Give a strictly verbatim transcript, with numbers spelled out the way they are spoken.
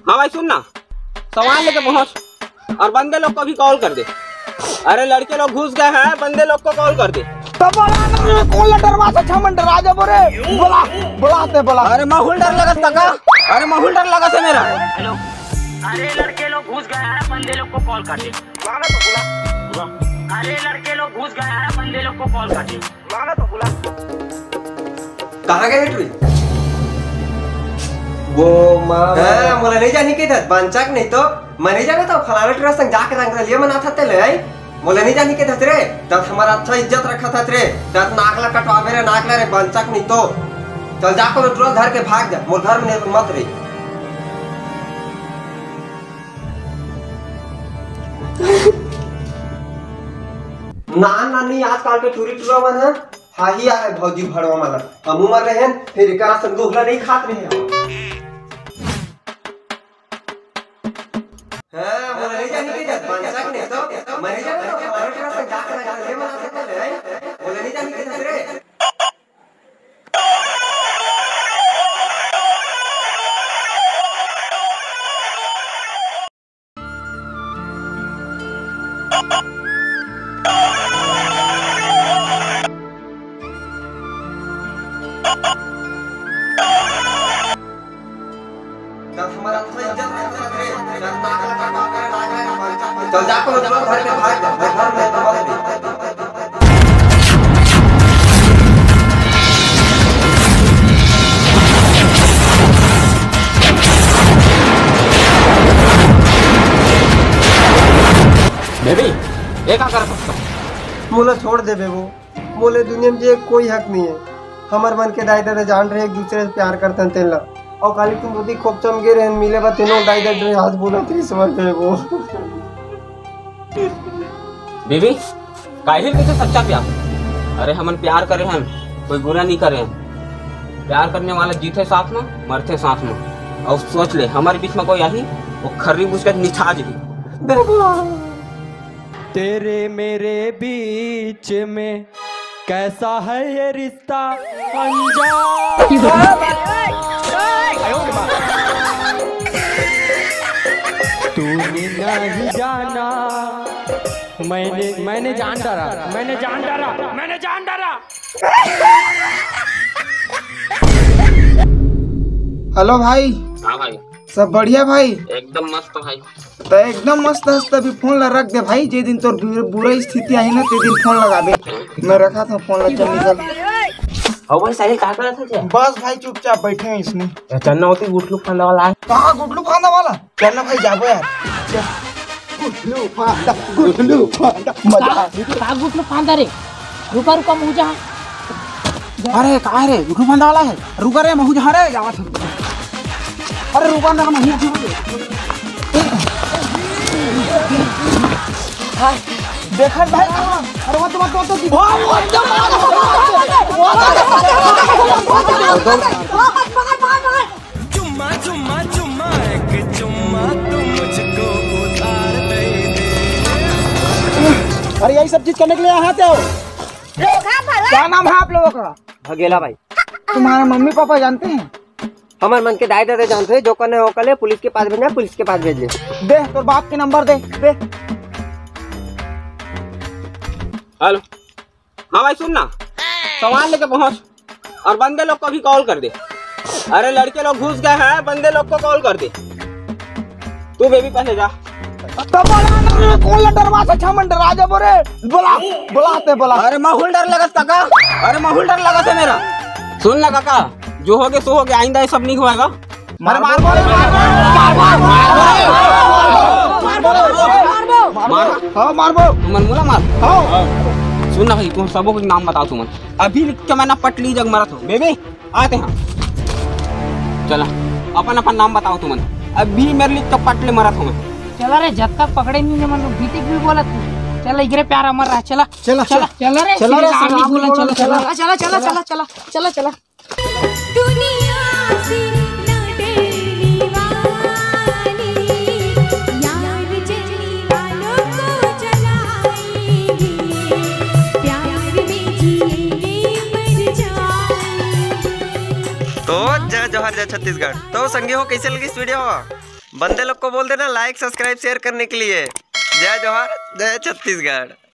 हाँ भाई, सुन ना, सामान लेके पहुंच और बंदे लोग को भी कॉल कर दे। अरे, लड़के लोग घुस गए हैं, बंदे लोग को कॉल कर दे। तो बोला ना, कौन ला डरवा से, छह मन डरा जाबो रे। बोला, बोला ते बोला। अरे, माहौल डर लगा था का? अरे, माहौल डर लगा था मेरा। हेलो, अरे, लड़के लोग घुस गए हैं, बंदे लोग को कॉल कर दे। अरे, लड़के लोग घुस गए हैं, बंदे लोग को कॉल कर दे। कहाँ गए टुरी? वो माँ, हाँ, मोला नहीं जानी के था, बांचक नहीं तो, मैं नहीं जाना था, फलाना टुरा संग जाके रंग लिया मना था तेले, आई? मोला नहीं जानी के था रे, तब हमारा अच्छा इज्जत रखा था रे, तब नाक ला कटवावे रे, नाक ला रे, बांचक नहीं तो। चल जा, कोनो टुरा धर के भाग जा, मोर घर में नहीं मत रही। ना, ना, नहीं, आजकल के टूरी टुरा मन ह, हाही आहे भौजी भड़वा मन ह। हमू मन रहेन, फिर एकरा संग दूसरा नहीं खात रहे। हाँ, मोला नहीं जानी के जात, बांचक नहीं तो, मरे जाने तो, हमारे टुरा संग जाके रंग ले मना सकते हैं, मोला नहीं जानी के जात रे। चल जा, कोनो चलो घर के भाग जा, घर में तो मत रही। बेबी, ये का कर सकता? मोला छोड़ दे बेबू, मोले दुनिया में जिए कोई हक नहीं है। हमर मन के दाई ददा जान रहे, एक दूसरे से प्यार करतन तेन ला। और काली तुम बोती खोपचा में गे रहन, मिले बा तेनो दाई ददा रहे, हाथ बोला तेरी समझ रहे वो। बेबी, काहिल के तो सच्चा प्यार। अरे हमन प्यार करे हन, कोई बुरा नहीं करे हन। प्यार करने वाला जीते साथ में, मरते साथ में। और सोच ले, हमारे बीच में कोई आही, वो खर्री बुझ के निछा जी। बेबू। तेरे मेरे बीच में कैसा है ये रिश्ता अनजान। तूने नहीं जाना, मैंने मैंने जान डारा, मैंने जान डारा, मैंने जान डारा। हेलो भाई। हाँ भाई। सब बढ़िया भाई? एकदम मस्त भाई। तो एकदम मस्त हस, तभी फोन ला रख दे भाई, जे दिन तोर बुर-, बुरा स्थिति आई ना, ते दिन फोन लगाबे। मैं रखा था फोन ला, चल निकल। हो भाई, साहिल का करत है? बस भाई, चुपचाप बैठे हैं इसने। चन्ना होती गुटलू फांदा वाला है। कहाँ गुटलू फांदा वाला? चल ना भाई, जाबो यार। चल। गुटलू फांदा, गुटलू फांदा, मजा आ। का गुटलू फांदा रे? रुका, रुका, मुझे। अरे, का है रे? गुटलू फांदा वाला है? रुका रे, महू जहाँ रे, जावा था। अरे, रुका ना, महू जहाँ रे। देखा भाई, अरे, वो तो, वो तो, वो तो, वो तो, चुम्मा, चुम्मा, चुम्मा, एक चुम्मा, तू मुझको उधार दे दे। अरे, यही सब चीज करने के लिए यहाँ आते हो? क्या नाम है आप लोगों का? भगेला भाई। तुम्हारे मम्मी पापा जानते हैं? हमर मन के दाई ददा जानते हैं, जो करना है वो कर ले, पुलिस के पास भेजना है, पुलिस के पास भेज ले। दे, तोर बाप के नंबर दे, दे। हेलो। हाँ भाई, सुन ना, सामान लेके पहुंच और बंदे लोग को भी कॉल कर दे। अरे, लड़के लोग घुस गए हैं, बंदे लोग को कॉल कर दे। तू बेबी पहले जा। तो बोला ना, कौन ला डरवा से छह मन डरा जाबो रे? बोला, बोला ते बोला। अरे, माहौल डर लगा था का? अरे, माहौल डर लगा था मेरा। सुन ना काका, जो हो गया सो हो गया, आइंदा ये सब नहीं होएगा। अरे मारबो रे, मारबो, मारबो, मारबो, मारबो, मारबो, मारबो, मारबो। हाँ, मारबो। तुमन मोला मार। हाँ। सुन ना भाई, तुम सबो के नाम बताओ तुमन। अभी लिख के मैं ना पटली जग मरत हूँ। बेबे, आते हैं। चला, अपन अपन नाम बताओ तुमन। अभी मेरे लिख के पटले मरत हूँ मैं। चला रे, जब तक पकड़े नहीं मन बीतिक भी बोला तू। चला, इगरे प्यार अमर रहा, चला। चला, चला। चला रे, चला रे, श्री राम श्री राम बोला, बोला, चला, चला। चला, चला, चला, चला, चला, चला, चला। दुनिया से न डरने वाली, यार जलने वालों को जलाएंगे, प्यार में जिएंगे, मर जाएंगे। तो जय जोहार, जय छत्तीसगढ़। तो संगी हो, कैसे लगी इस वीडियो? बंदे लोग को बोल देना like subscribe share करने के लिए। जय जोहार, जय छत्तीसगढ़।